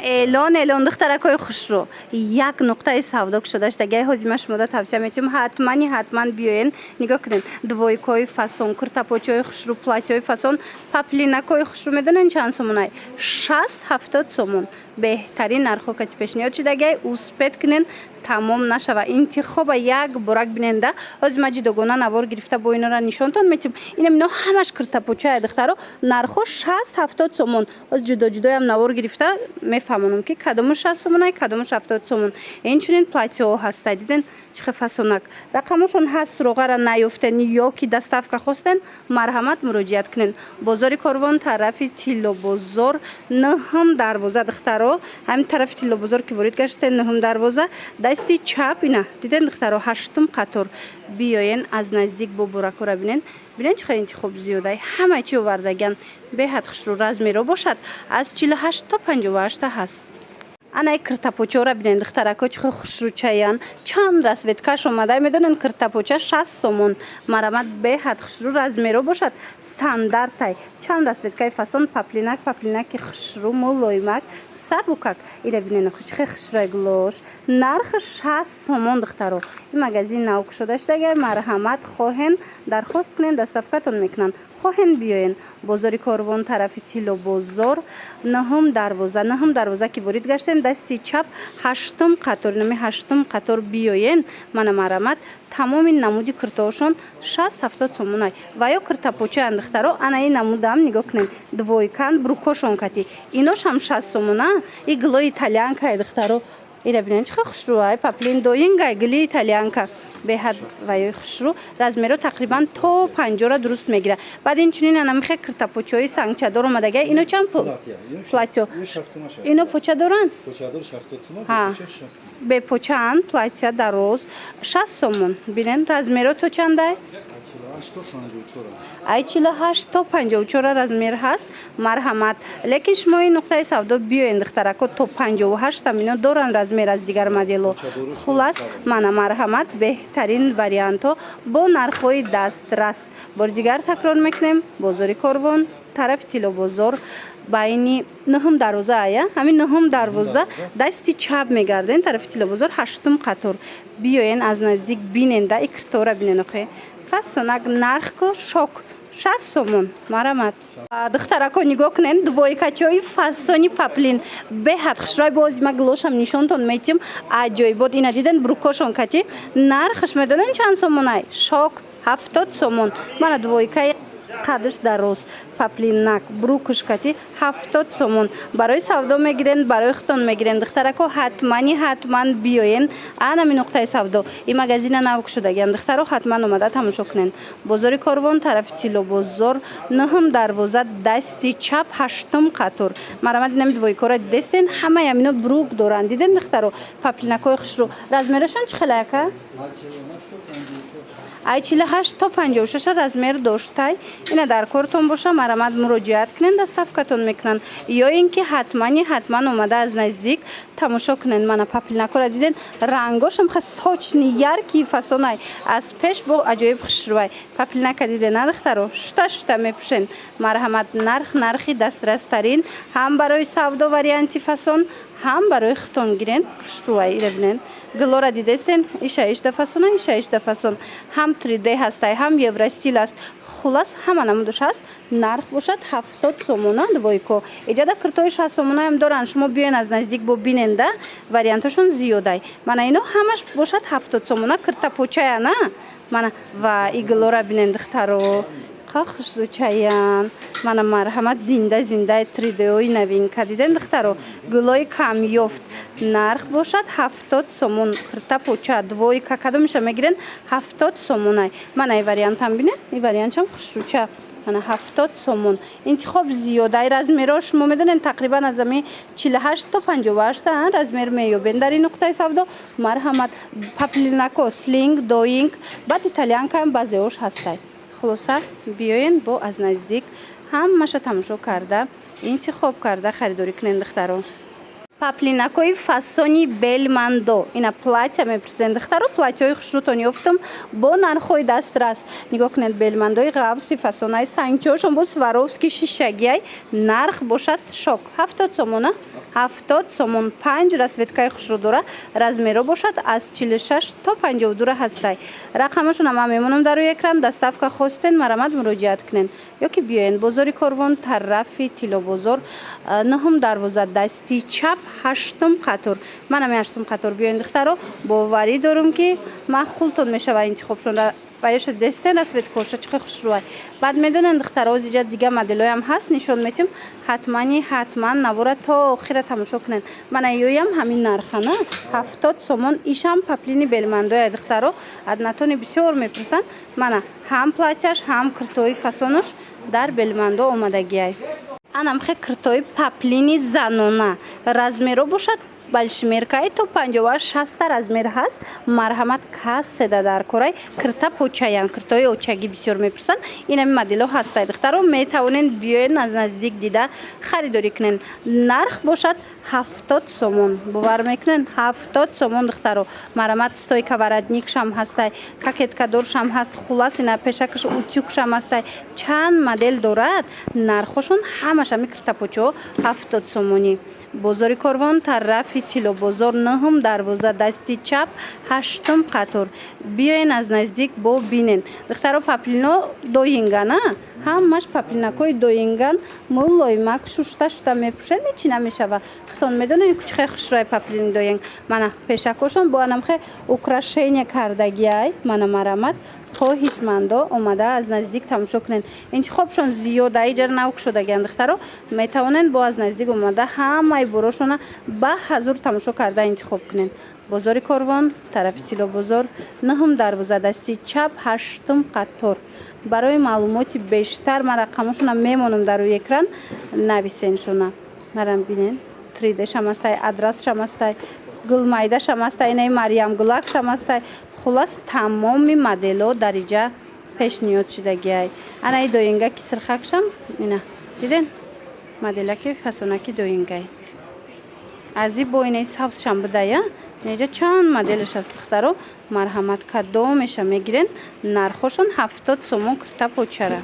Эълон, эълон, духтаракҳои хушрӯ, як нуқтаи савдо кушода шудагиай. Ҳозир ма шумода тавсия метиҳам, ҳатмани ҳатман биёен. Нигоҳ кунед: двойкаҳои фасон, куртапочаҳои хушрӯ, платьяҳои фасон, поплинакҳои хушрӯ. Медонед, чанд сомонай? 60-70 сомон. Беҳтарин нархҳо кати пешниҳод шудагиай. Успеть кунен, тамом нашава. Интихоба як борак биненда. Ҳозир ма ҷудогона навор гирифта, бо инора нишонтон метиҳам. Инам, ино ҳамаш куртапочае, духтаро, нархҳо 60-70 сомон. Ҳозир ҷудо ҷудоям навор гирифта мефаҳмонам, ки кадомаш 60 сомонай, кадомаш 70 сомон. Инчунин платьяҳо ҳаста. Диден, чӣ хел фасонак? Рақамошон ҳаст. Суроғара наёфтен ё ки доставка хостен, марҳамат, муроҷиат кунед. Бозори Корвон, тарафи Тиллобозор, нӯҳум дарвоза. Духтаро, ҳамин тарафи Тиллобозор ки ворид гаштен, нӯҳум дарвоза, дасти чап. Ина диден, духтаро, ҳаштум қатор. Биёен, аз наздик бо буракора бинен. Бинен, чӣ хел интихоб зиёдай, ҳама чи овардагиан. Беҳад хушрӯ. Размеро бошад, аз 48 то 58-та ҳаст. Анаи киртапочаро бинен, духтарако, чӣ хел хушрӯчаян, чанд расцветкаш омада. Медонен, киртапоча 60 сомон. Марамат, беҳад хушрӯ. Размеро бошад, стандартай. Чанд расцветкаи фасон, поплинак, поплинаки хушрӯ, мулоимак, сабукак. Ира бинен, чӣ хел хушрӯй гулош. Нархи 60 сомон. Духтаро, ин магазин нав кушода шудагай. Марҳамат, хоҳен, дархост кунен, доставкатон мекунанд, хоҳен, биёен. Бозори Корвон, тарафи Тиллобозор, нӯҳум дарвоза. Нӯҳум дарвоза ки ворид гаштем, дасти чап, ҳаштум қатор, нами ҳаштум қатор биёен. Мана, марҳамат, тамоми намуди куртаҳошон 60-70 сомонай ва ё куртапочаан. Духтаро, ана ин намудам нигоҳ кунед, двойкан, брукошон кати, иношам 60 сомона. И гулои итальянкае, духтаро. Ира бинед, чӣ хел хушрӯай. Поплин доингай, гули итальянка, беҳад ваёи хушрӯ. Размеро тақрибан то 50-ра дуруст мегирад. Баъд инчунин анамихе киртапочаҳои сангчадор омадагай. Ино чанд пул? Платьё ино поча доранд, бепочаанд. Платья дароз 60 сомон. Бинен, размеро то чандай? Ай 48 то 54 размер ҳаст. Марҳамат, лекин шумо ин нуқтаи савдо биёен, духтарако, то 58-там ино доранд размер аз дигар модело. Хулас, мана, марҳамат, беҳтарин вариантҳо бо нархҳои дастрас. Бори дигар такрор мекунем: бозори Корвон, тарафи Тиллобозор, байни нӯҳум дарвоза ая, ҳамин нӯҳум дарвоза, дасти чап мегарден, тарафи Тиллобозор, ҳаштум қатор. Биёен, аз наздик бинен да. Икртора бинен, охе, фасонак. Нарх ку шок, 60 сомон. Марамат, духтарако, нигоҳ кунен, двойкачои фасони поплин, беҳад хушрӯй. Бози ма гулошам нишонтон метим. Аҷоибот. Ина диден, брукошон кати. Нархаш медонен, чанд сомонай? Шок, 70 сомон. Мана, двойкаи қадаш дароз, поплинак, брукуш кати, 70 сомон. Барои савдо мегирен, барои худтон мегирен. Духтарако, ҳатмани ҳатман биёен анами нуқтаи савдо. Ин магазина нав кушодагиан. Духтаро, ҳатман омада тамошо кунен. Бозори Корвон, тарафи Тиллобозор, нӯҳум дарвоза, дасти чап, ҳаштум қатор. Марамат, инами двойкора дидестен? Ҳамаи амино брук доранд. Диден, духтаро, поплинакҳои хушрӯ. Размерашон чӣ хел, ака? Ай 48 то 56-а размер доштай. Ина дар кортон боша, марамат, муроҷиат кунен, доставкатон мекунанд. Ё ин ки ҳатмани ҳатман омада, аз наздик тамошо кунен. Мана, поплинакора диден? Рангошам ха сочный, яркий, фасонай, аз пеш бо аҷоиб хушрӯвай. Поплинака диден, на, духтаро? Шута шута мепӯшен. Марҳамат, нарх нархи дастрастарин, ҳам барои савдо варианти фасон, ҳам барои худтон гирен. Хушрӯвай. Ира бинен, гулора дидестен? Иша ишда фасона, иша ишда фасон. Ҳам 3D ҳастай, ҳам евростиль аст. Хулас, ҳама намудаш ҳаст. Нарх бошад, 70 сомона двойко. Иҷада киртои 60 сомонаам доранд. Шумо биёен, аз наздик бо биненда, варианташон зиёдай. Мана, ино ҳамаш бошад, 70 сомона. Киртапочая на, мана. Ва и гулора бинен, духтаро, ха хушрӯчаян. Мана, марҳамат, зинда зиндаи 3D-ои новинка. Диден, духтаро, гулои камёфт. Нарх бошад, 70 сомон. Кирта поча двойка, кадомеша мегирен, 70 сомонай. Мана, и вариантам бинен, и вариантшам хушрӯча. Мана, 70 сомон. Интихоб зиёда. Ай размерҳо, шумо медонед, тақрибан аз ами 48 то 58 размер меёбен дар ин нуқтаи савдо. Марҳамат, поплинако, слинг, доинг, баъд итальянкаам баъзеош ҳастай. Хулоса, биёен, бо аз наздик ҳамаша тамошо карда, интихоб карда, харидорӣ кунен, духтаро. Поплинакҳои фасони Белмандо, ина платья мепурсен, духтаро. Платьяҳои хушрӯтон ёфтам бо нархҳои дастрас. Нигоҳ кунед, Белмандои ғафси фасонаи сангчиҳошон бо Сваровски шишагиай. Нарх бошад шок, 70 сомона, 70 сомон. Панҷ расцветкаи хушрӯ дора. Размеро бошад аз 46 то 52 ҳастай. Рақамашона ман мемонам дар рӯи экран. Доставка хостен, марамат, муроҷиат кунед ё ки биёен бозори Корвон, тарафи Тиллобозор, нуҳум дарвоза, дасти чап, ҳаштум қатор. Манами ҳаштум қатор биёен, духтаро. Боварӣ дорум, ки маъқултон мешава интихобшон. Ва ёша дестен, расцветкоша чӣ хел хушрӯай. Баъд медонен, духтаро, озиҷа дига моделоям ҳаст, нишон метим. Ҳатмани ҳатман навора то охира тамошо кунед. Мана ёям ҳамин нархана, 70 сомон. Ишам поплини Белмандоя, духтаро, аднатони бисёр мепурсанд. Мана ҳам платьяш, ҳам киртои фасонаш дар Белмандо омадагиай. Анамхе киртои поплини занона, размеро бошад большемеркаи, то 56-шаста размер ҳаст. Марҳамат, каседа дар корай кирта почаян, киртои очагӣ бисёр мепурсанд. Инами модело ҳастай, духтаро, метавонед биёен, аз наздик дида харидорӣ кунед. Нарх бошад 70 сомон. Бовар мекунед, 70 сомон, духтаро. Марҳамат, стойка воротникшам ҳастай, кокеткадоршам ҳаст. Хулас, ина пешакаш утюгшам ҳастай. Чанд модел дорад. Нархошон ҳамаш ҳами киртапочаҳо 70 сомонӣ. Бозори Корвон, тарафи Тиллобозор, нуҳум дарвоза, дасти чап, ҳаштум қатор. Биёен, аз наздик бо бинен, духтаро. Поплино доингана, ҳамаш поплинакҳои доинган, мулоимак, шушта шута мепӯшед, ҳечи намешава. Худтон медонед, чӣ хушрӯи поплини доинг. Мана пешакҳошон бо анамхе украшение кардагиай. Мана, марамат, хоҳишмандо омада аз наздик тамошо кунед. Интихобшон зиёда, иҷара нав кушодагиан, духтаро. Метавонед бо аз наздик омада, ҳамаи борошона ба ҳазур тамошо карда интихоб кунед. Бозори Корвон, тарафи Тиллобозор, нуҳум дарвоза, дасти чап, ҳаштум қатор. Барои маълумоти бештар ман рақамошона мемонам дар рӯи экран, нависеншона. Марам бинен, 3D шам ҳастай, адрасшам ҳастай, гулмайдашам ҳастай, инаи Марьям гулакшам ҳастай. Хулас, тамоми модело дар иҷа пешниҳод шудагиай. Анаи доингаки сирхакшам ина диден, моделаки фасонаки доингай. Ази бо инаи сабзшам будая. Инҷа чанд моделаш аст, духтаро. Марҳамат, кадомеша мегирен. Нархошон 70 сомон кирта почара.